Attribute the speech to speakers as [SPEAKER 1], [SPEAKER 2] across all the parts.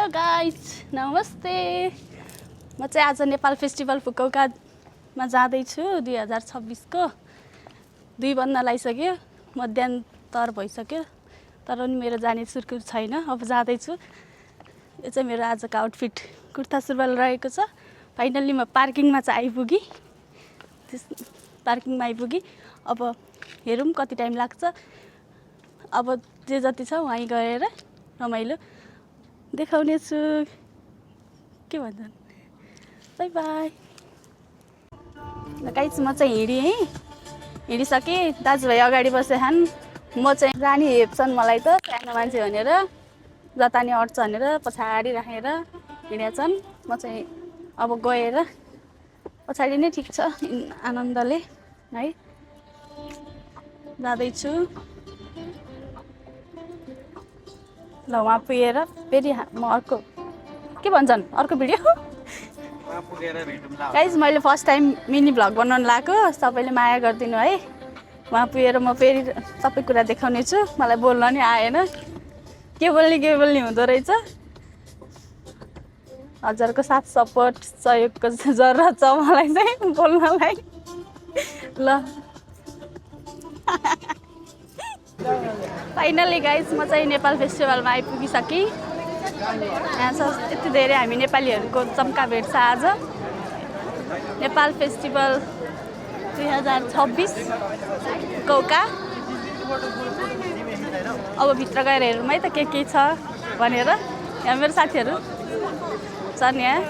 [SPEAKER 1] Hello guys, नमस्ते। म चाहिँ आज नेपाल फेस्टिभल फुकौकामा जाँदैछु। 2026 को 2 बन्न लागिसक्यो, मध्यान्तर भइसक्यो, तर पनि मेरो जाने सुर्कुर छैन। अब जाँदैछु। यो चाहिँ मेरो आजको आउटफिट, कुर्ता सुरुवाल रहेको छ। फाइनल्ली म पार्किङमा चाहिँ आइपुगेँ। पार्किङमा आइपुगेँ। अब हेरौँ कति टाइम लाग्छ। अब जे जति छ वहीँ गएर रमाइलो देखाउने छु। के भन्छन्, बाई बाई। गाइस म चाहिँ हिँडिसकेँ। दाजुभाइ अगाडि बसेछन्। म चाहिँ रानी हेप्छन् मलाई त सानो मान्छे भनेर, जता नि अट्छ भनेर पछाडि राखेर हिँडेछन्। म चाहिँ अब गएर पछाडि नै ठिक छ, आनन्दले है जाँदैछु। ल वहाँ पुगेर फेरि म अर्को के भन्छन् अर्को भिडियो गाइस, मैले फर्स्ट टाइम मिनी भ्लग बनाउनु लगाएको। सबैले माया गरिदिनु है। वहाँ पुगेर म फेरि सबै कुरा देखाउने छु। मलाई बोल्न नि आएन, के बोल्ने हुँदो रहेछ। हजुरको साथ सपोर्ट सहयोगको जरुरत छ मलाई चाहिँ बोल्नलाई। ल फाइनली गाइस म चाहिँ नेपाल फेस्टिभलमा आइपुगिसकेँ। यहाँ छ यति धेरै हामी नेपालीहरूको चम्का भेट छ आज। नेपाल फेस्टिभल 2026 फुकौका। अब भित्र गएर हेरौँ है त के छ भनेर। यहाँ मेरो साथीहरू छन्। यहाँ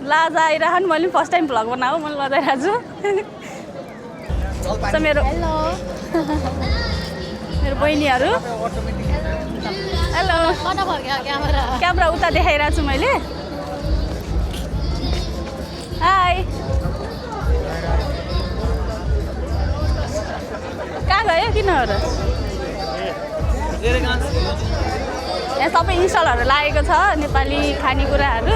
[SPEAKER 1] लाज आइरहन्। मैले फर्स्ट टाइम भ्लग बनाऊ, मैले लजाइरहेको छु। मेरो मेरो बहिनीहरू। हेलो, क्यामेरा उता देखाइरहेको छु मैले। हाई, कहाँ गयो किनहरू? यहाँ सबै इन्स्टलहरू लागेको छ, नेपाली खानेकुराहरू।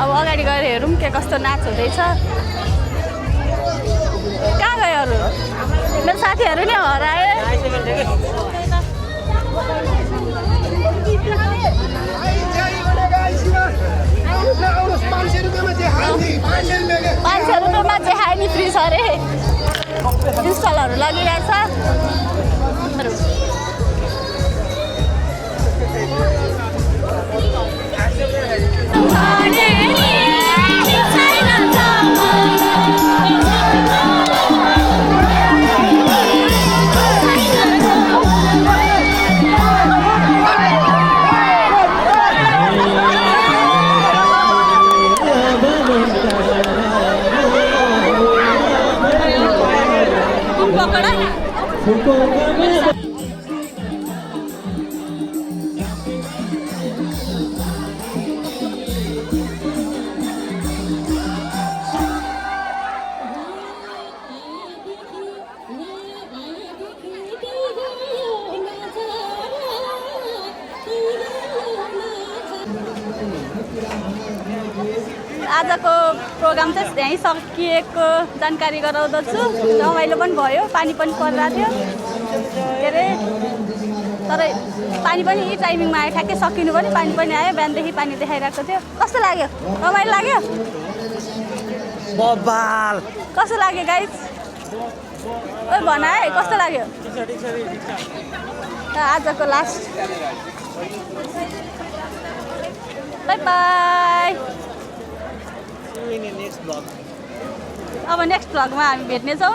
[SPEAKER 1] अब अगाडि गएर हेरौँ के कस्तो नाच हुँदैछ। कहाँ गयो अरू? मेरो साथीहरू नै हराए। ₹500 चाहिँ खाने फ्री छ अरे। इन्स्टलहरू लगिरहेछ। आजको प्रोग्राम चाहिँ यहीँ सकिएको जानकारी गराउँदछु। रमाइलो पनि भयो, पानी पनि परिरहेको थियो के अरे। तर पानी पनि यही टाइमिङमा आयो, ठ्याक्कै सकिनु पनि पानी पनि आयो। बिहानदेखि पानी देखाइरहेको थियो। कस्तो लाग्यो? रमाइलो लाग्यो? बबाल कस्तो लाग्यो गाइस? ओ भन है, कस्तो लाग्यो? आजको लास्ट। By by. अब नेक्स्ट भ्लगमा हामी भेट्नेछौँ।